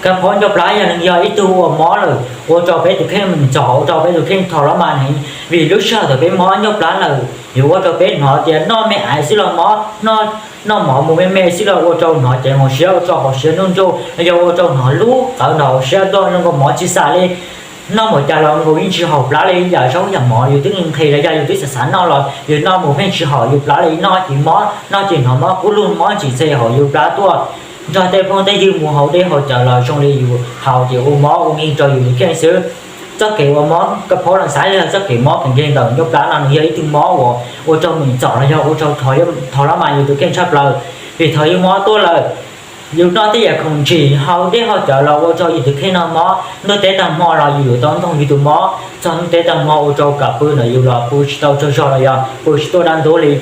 Kab phaub ncauj plab yog nws yog ib tug ua mob lawm ua rau peb tus kheej ntxhov, ua rau peb tus kheej tho lab mas heev, vim lub sij hawm thaum peb mob ncauj plab lawm yuav ua rau peb hnov tias noj me aiv xwb los mob, noj mov mus me me xwb los ua rau hnov cev hauv siab, ua rau hauv siab ntuj nruj, yog ua rau hnov lub qawv nrog hauv siab tuaj zoo nkaus mov tsis xam li. Noj mus cas los nkaus yeej tsis haum plab li, yam zaub yam mov yus twb nqhis los yog yus twb xav xav noj los yus noj mus pheej tsis haum yus plab li, noj ces mob, noj ces hnov mob kub lug, mob tsis txhe hauv yus plab tuaj. Nrog tej phooj tej ywg mus haus dej haus cawv los zoo li yus haus ces ua mob ua nkeeg rau yus tus kheej xwb. Txoj kev ua mob kab phaub los xav yog txoj kev mob kev nkeeg ntawm ncauj plab no nws yog ib tug mob uas ua rau mem txom los yog ua rau tho lab mas yus tus kheej tshaj plaws. Vim thaum yus mob tuaj lawm, yus noj tej yam khoom ntsim, haus dej haus cawv los ua rau yus tus kheej no mob. Ntuj teb tag hmo los yus yuav tau ntoog yus tus mob, txog ntuj teb tag hmo ua rau kam pw ntawm yus los pw tsis tau tsaug zog los yog pw tsis tuaj dab ntub li.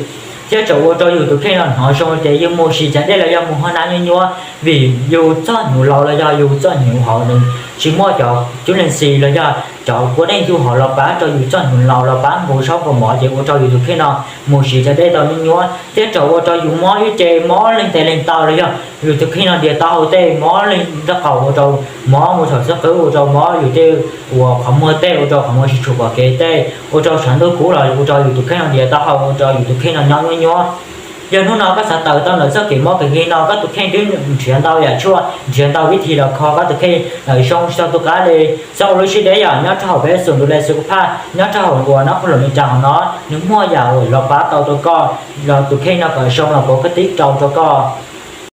Thiab tseem ua rau yus tus kheej no hnov zoo tias yus mus siv cag dej los yog mus hov nab nyuab nyuab, vim yus txoj hnyuv laus los yog yus txoj hnyuv hauv nws tsis muaj cov cub leeg xis los yog cov kua dej ntuj hauv los pab rau yus txoj hnyuv laus los pab nqus zaub nqus mov ces ua rau yus tus kheej no mus siv cag dej tau nyuab nyuab, thiab tseem ua rau yus mob ib ce, mob leeg tes leeg taw los yog yus tus kheej no ntiav taub hau tej, mob leeg nraub qaum, ua rau mob mus saum xub qwb, ua rau mob yus tej uas qhov muag tej, ua rau qhov muag tsis tshua pom kev tej, ua rau tshav ntuj kub los ua rau yus tus kheej no ntiav taub hau, ua rau yus tus kheej no nyob nyuab nyuab. Yog hnub no koj xav tawm tau ntawm txoj kev mob kev nkeeg no, koj tus kheej twb nrhiav ntau yam tshuaj, nrhiav ntau vib thim los kho koj tus kheej lawm zoo tsis tau tu qab li. Xav ua lub siab deb yom, nyob rau hauv peb xum ntu le xu ku phaj, nyob rau hauv uas nab qhuj lom li cas hauv no, nws muaj yam uas los pab tau rau koj los tus kheej no kom zoo los puav koj tib rau rau koj.